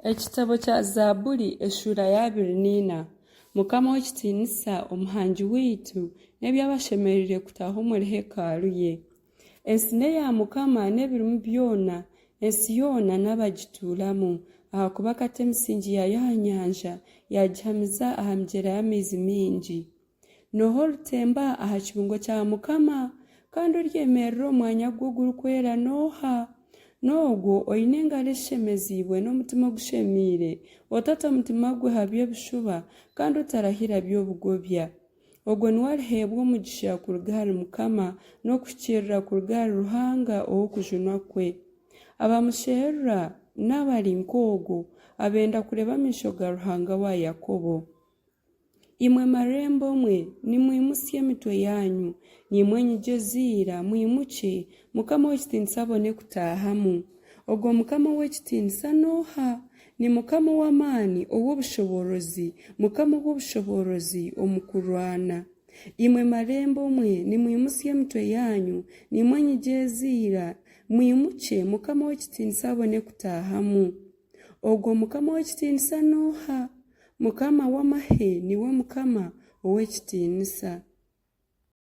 Ekitabo kya Zaaburi eshuura y'abiri n'ina. Mukama ow'ekitiinisa, Omuhangi waitu, n'ebi abashemereire kutaaha omuri hekalu ye. Ensi n'eya Mukama n'ebirimu byona, ensi yoona n'abagituuramu, ahakuba akata emisingi yaayo aha nyanja, yaagihamiza aha migyera y'amaizi maingi. N'oha oritemba aha kibungo kya Mukama? Kandi oryemerera omu mwanya gwe ogurikwera n'oha? N'ogwo oine engaro ezishemeziibwe n'omutima ogushemeire, otata mutima gwe ha by'ebishuba, kandi otarahira by'obugobya. Ogwo niwe ariheebwa omugisha kuruga ahari Mukama, n'okuhikiirira kuruga ahari Ruhanga ow'okujunwa kwe. Abamusherura n'abari nk'ogwo, abenda kureeba amaisho ga Ruhanga wa Yakobo. Imwe marembo mwe, nimwimutsye emitwe yaanyu, naimwe enyigi eza ira, mwimukye, Mukama ow'ekitiinisa abone kutaahamu. Ogwo Mukama ow'ekitiinisa n'oha? Ni Mukama ow'amaani, ow'obushoboorozi, Mukama ow'obushoboorozi omu kurwana. Imwe marembo mwe, nimwimutsye emitwe yaanyu, naimwe enyigi eza ira, mwimukye, Mukama ow'ekitiinisa abone kutaahamu. Ogwo Mukama ow'ekitiinisa n'oha? Mukama w'amahe niwe Mukama ow'ekitiinisa.